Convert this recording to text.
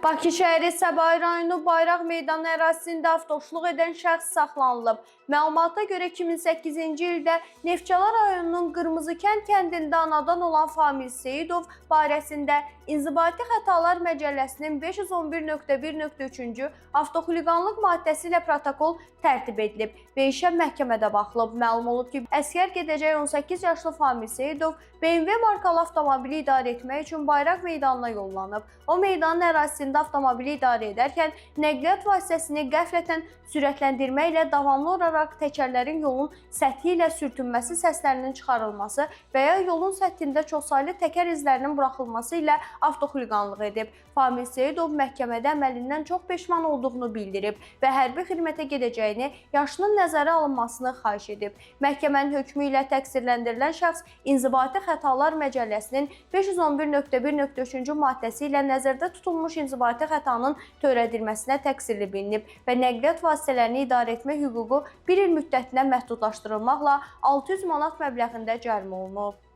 Bakı şəhəri Səbail rayonu Bayraq meydanı ərazisində avtoşluq edən şəxs saxlanılıb. Məlumata görə 2008-ci ildə Neftçala rayonunun Qırmızıkənd kəndində anadan olan Famil Seyidov barəsində İnzibati Xətalar Məcəlləsinin 511.1.3-cü avtoxuliqanlıq maddəsi ilə protokol tərtib edilib və işə məhkəmədə baxılıb. Məlum olub ki, əsgər gedəcək 18 yaşlı Famil Seyidov BMW markalı avtomobili idarə etmək üçün Bayraq meydanına yollanıb. O meydanın ərazisində avtomobili idarə edərkən nəqliyyat vasitəsini qəflətən sürətləndirməklə davamlı olaraq təkərlərin yolun səthi ilə sürtünməsi səslərinin çıxarılması və ya yolun səthində çoxsaylı təkər izlərinin buraxılması ilə avtoxuliqanlıq edib. Famil Seyidov məhkəmədə əməlindən çox peşman olduğunu bildirib və hərbi xidmətə gedəcəyini, yaşının nəzərə alınmasını xahiş edib. Məhkəmənin hökmü ilə təqsirləndirilən şəxs İnzibati Xətalar Məcəlləsinin 511.1.3-cü maddəsi ilə nəzərdə tutulmuş inzibati xətanın törədilməsinə təqsirli bilinib və nəqliyyat vasitələrini idarə etmə hüququ bir il müddətinə məhdudlaşdırılmaqla 600 manat məbləğində cərimə olunub.